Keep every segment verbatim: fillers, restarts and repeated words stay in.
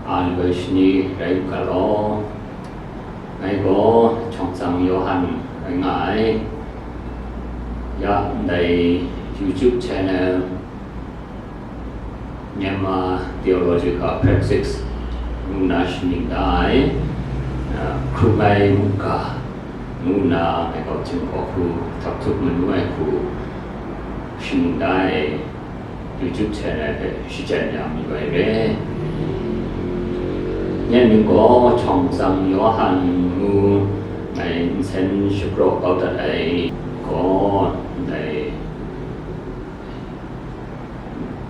A lu ai shani rai u ga law, ngai gaw Chawng Tsang Yawhan rai nga ai. Ya ndai YouTube channel Myanmar Theological Praxis ngu nna shaning da ai, a, hkrum ai mungga ngu nna ngai gaw Jinghpaw hku htap htup manu ai hku shaning da ai. YouTube channel hpe shachyen ya mayu ai re. Nye mying gaw Chawng Tsang Yawhan ngu, ngai nsen shapraw kau dat ai gaw, ndai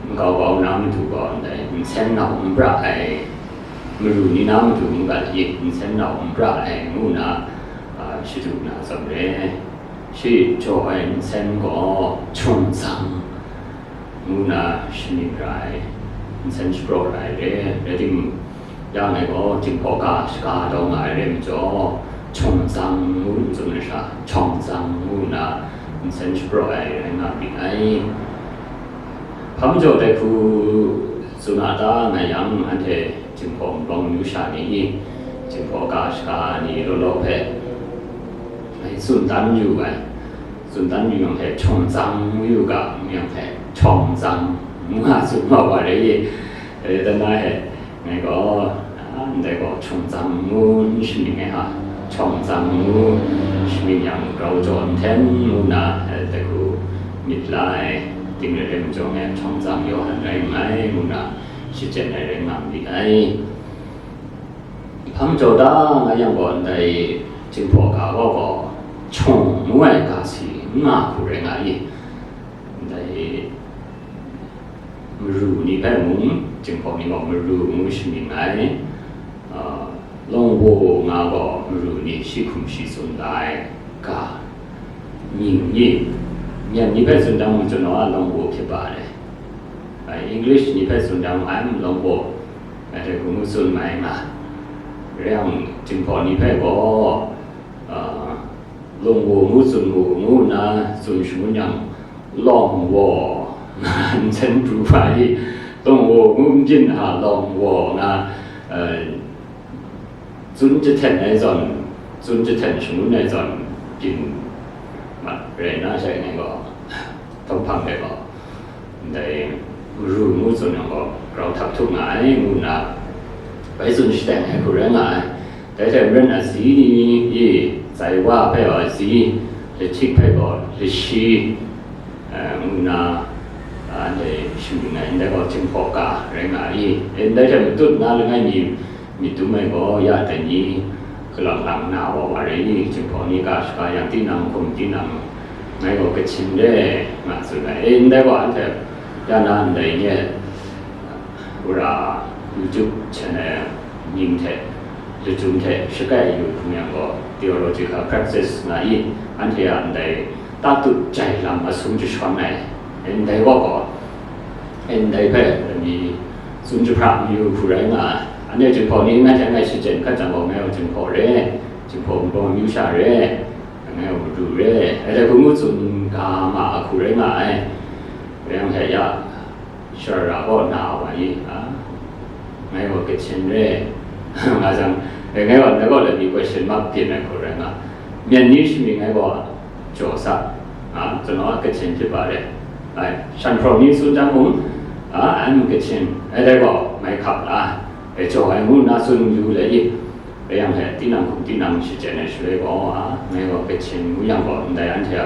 nkau kau na matu gaw, ndai nsen nau n pra ai, maru ni na matu n gat i, nsen nau n pra ai ngu nna, a, shadu na zawn re. Shi jaw ai nsen gaw Chawng Tsang ngu nna shaning ra ai, nsen shapraw ra ai re. Rai timung, ya ngai gaw Jinghpaw ga shaga taw nga ai re majaw, Chawng Tsang ngu n tsun ai sha, Chawng Tsang ngu nna nsen shapraw ai rai nga byin ai. Hpa majaw dai hku tsun a ta nga yang, anhte Jinghpaw Wunpawng amyu sha ni, Jinghpaw ga shaga ni law law hpe ngai tsun dan yu ai. Tsun dan yu yang hpe, Chawng Tsang ngu yu ga, ngu yang hpe, Chawng Tsang ngu nga tsun nga wa re i. E, dan na hpe, ngai gaw, a, ndai gaw Chawng Tsang ngu n shaning ai ha, Chawng Tsang ngu shaning yang grau jaw nten ngu nna, e, dai hku myit la ai, ting rai rai majaw ngai Chawng Tsang Yawhan rai nngai ngu nna shachyen ai rai nga myit ai. Hpa majaw ta nga yang gaw, ndai Jinghpaw ga gaw gaw, Chawng ngu ai ga si n nga hku rai nga i? Ndai maru ni hpe mung, Jinghpaw ni gaw maru ngu shaning ai, a, Lawng Wo nga gaw maru ni shi hkum shi tsun la ai ga, mying ni, Myen ni hpe tsun dan mung, Chawng Wa Lawng Wo hpyi ba ai. Ai, English ni hpe tsun dan mung, I am Lawng Wo, ngai hte hkrum ngu tsun mai nga. Rai yang, Jinghpaw ni hpe gaw, a, Lawng Wo ngu tsun mu, ngu nna tsun shangun yang, Lawng Wo nga nsen pru hpa i, Lawng Wo ngu n byin a, Lawng Wo nga, a, tsun jahten ai zawn, tsun jahten shangun ai zawn byin mat rai na, shai ngai gaw, htaw hpang de gaw, ndai maru ngu tsun yang gaw, grau htap htup nga ai ngu nna, bai tsun shateng ai hku rai nga ai. Dai hte maren azi ni i, Zai Wa hpe gaw azi, Lahtik hpe gaw lashi, eh, ngu nna, a, ndai shaning ai, ndai gaw Jinghpaw ga rai nga ai. E, ndai hte matut na langai mi myit dum ai gaw, ya dai ni, kalang lang na wa wa rai i, Jinghpaw ni ga shaga yang, tinang hkum tinang, ngai gaw Kachin re nga tsun ai. E, ndai gaw anhte ya na ndai nye, wora YouTube channel mying hte lachyum hte shakai yu hkrum yang gaw, Theological Praxis nga i, anhte a ndai tatut jai lam asum jashawn ai, ndai gaw gaw, ndai hpe lami tsun jahpra mayu hku rai nga ai. Anhte Jinghpaw ni ngai hte ngai shachyen hkat jang gaw, ngai gaw Jinghpaw re, Jinghpaw Wunpawng amyu sha re, ngai gaw madu re, ai dai hku ngu tsun ga ma a hku rai nga ai. Rai yang hte ya, Shara gaw na wa i, a, ngai gaw Kachin re, nga jang, e, ngai gaw, ngai gaw lami question mark byin ai hku rai nga. Myen ni shaning ngai gaw jaw sa, a, Chawng Wa Kachin hpyi ba re. Ai, Shan hpraw ni tsun jang mung, a, I am Kachin, ai dai gaw mai hkap la, e, jaw ai ngu nna tsun yu le i, Rai yang hte, tinang hkum tinang shachyen ai shaloi gaw, a, ngai gaw Kachin ngu yang gaw, ndai anhte a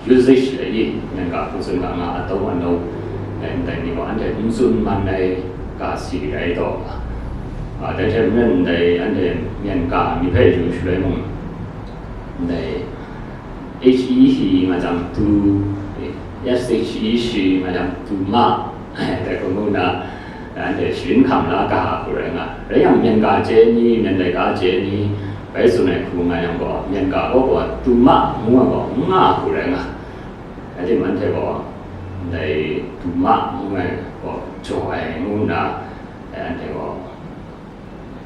usage le i, myen ga hpung tsun ga nga, atau anau, ndai, ndai ni gaw anhte n tsun man ai ga si rai taw, a, dai hte maren ndai anhte myen ga ni hpe yu shaloi mung, ndai H E he nga jang tu, S H E she nga jang tu ma, dai hku ngu nna, anhte sharin hkam la ga hku rai nga. Rai yang, myen ga chye ni, myen laika chye ni, bai tsun ai hku nga yang gaw, myen ga gaw gaw tu ma ngu ai gaw n nga hku rai nga. Rai timung, anhte gaw ndai tu ma ngu ai gaw jaw ai ngu nna, anhte gaw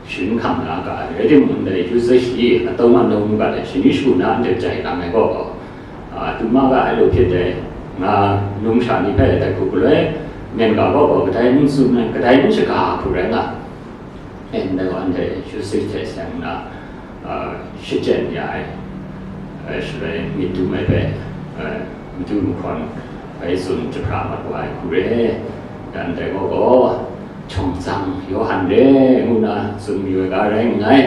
sharin hkam la ga ai. Rai timung, ndai usage i atau anau mungga hte shani shagu na anhte jai lang ai gaw gaw, a, tu ma ga ai lu hpyit dai, nga numsha ni hpe dai hku galoi, myen ga gaw gaw kadai n tsun ai, kadai n shaga hku rai nga. Ndai gaw anhte Yusi hte seng nna, a, shachyen ya ai, a, shaloi myit dum ai hpe, a, matu mahkawn bai tsun jahpra mat wa ai hku re. Dan dai gaw gaw, Chawng Tsang Yawhan re, ngu nna tsun mayu ai ga rai nngai.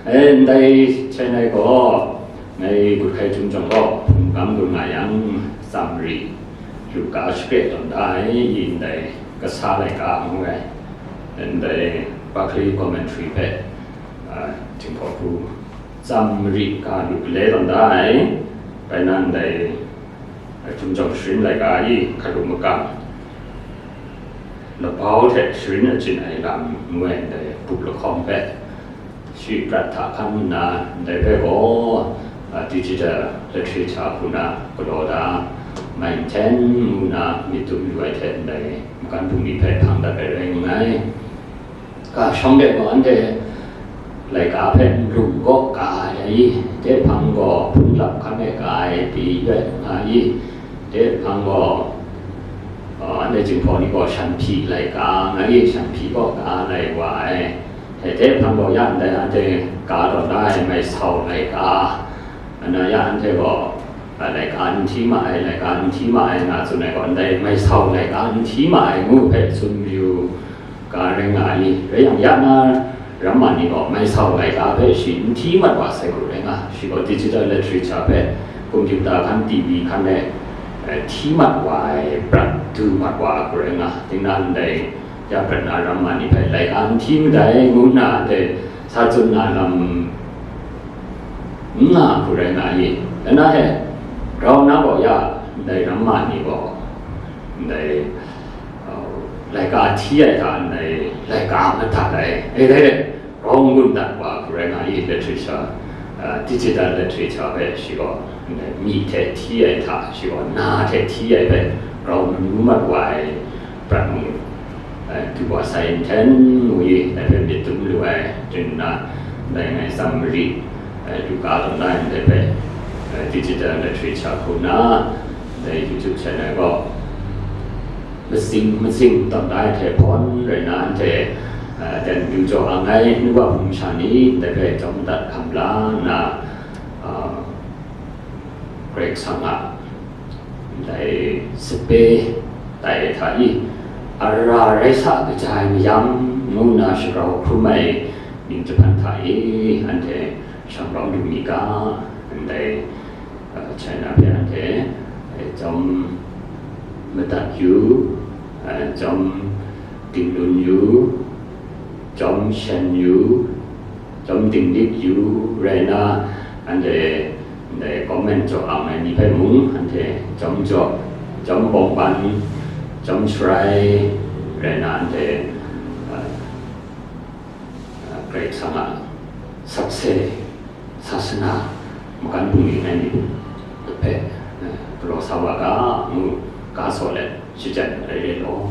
E, ndai hten ai gaw, ngai gut hkai htum jawng gaw, hpung gam gun nga yang, Samari Luka shakre tawn da ai, i ndai kasa laika ngu ai, ndai Barclay Commentary hpe, a, Jinghpaw Hku Samari ga lu gale tawn da ai, bai nang ndai, a, htum jawng sharin laika i hkalu makam labau hte sharin achyin ai lam ngu ai ndai bup lahkawng hpe, shi prat hta hkan nna, ndai hpe gaw, a, digital literature hku na galaw da, mai nten ngu na myit dum yu ai hte ndai makan bungli hpe hpang dat ai rai nngai. Ga shawng de gaw anhte laika hpe nlung kaw ka ai, dai hpang gaw hpun lap hkan e ka ai pyi rai nga i, dai hpang gaw, a, anhte Jinghpaw ni gaw shanhpyi laika nga i, shanhpyi kaw ka lai wa ai. Dai hpang gaw ya ndai anhte ka tawn da ai mai sau laika, ana ya anhte gaw, a, laika n hti ma ai, laika n hti ma ai nga tsun ai gaw, ndai mai sau laika n hti ma ai ngu hpe tsun mayu ga rai nga ai. Rai yang, ya na ramma ni gaw mai sau laika hpe shi n hti mat wa sai hku rai nga, shi gaw digital literature hpe computer hkan, T V hkan e, eh, hti mat wa ai, prat du mat wa hku rai nga, tinang ndai ya prat na ramma ni hpe laika n hti madai ngu nna ndai sa tsun na lam n nga hku rai nga i. Dai na he, grau na gaw ya, ndai ramma ni gaw, ndai, uh, laika hti ai hta ndai laika madat ai, e dai, grau n-gun dat wa hku rai nga i, literature, uh, digital literature hpe shi gaw, ndai myi hte hti ai hta, shi gaw na hte hti ai hpe grau manu mat wa ai prat mung, eh, du wa sai nten ngu i, dai hpe myit dum lu ai, chyen na, dai ngai Samari, eh, Luka tawn da ai ndai hpe, eh, digital literature hku na, dai YouTube channel gaw, matsing matsing tawn da ai hte hpawn rai na, anhte, eh, dan du jaw ang ai, nu wa hpung sha ni, dai hpe chyawm dat hkam la nna, ah, Karai Kasang a ndai sape tai ai hta i, ara rai sa kaja ai mayam ngu nna shagrau hkrum ai mying jahpan hta e, anhte shanglawm lu mi ga, ndai, uh, China hpe anhte, eh, chyawm madat yu, eh, chyawm dinglun yu, chyawm shen yu, chyawm dinglik yu rai na, anhte ndai comment jaw ang ai ni hpe mung, anhte chyawm jaw, chyawm bawng ban, chyawm sharai rai na, anhte, uh, uh, Karai Kasang a sakse, sasana, makan bungli ai ni hpe, uh, galaw sa wa ga, ngu ga saw let shachyen ai re law.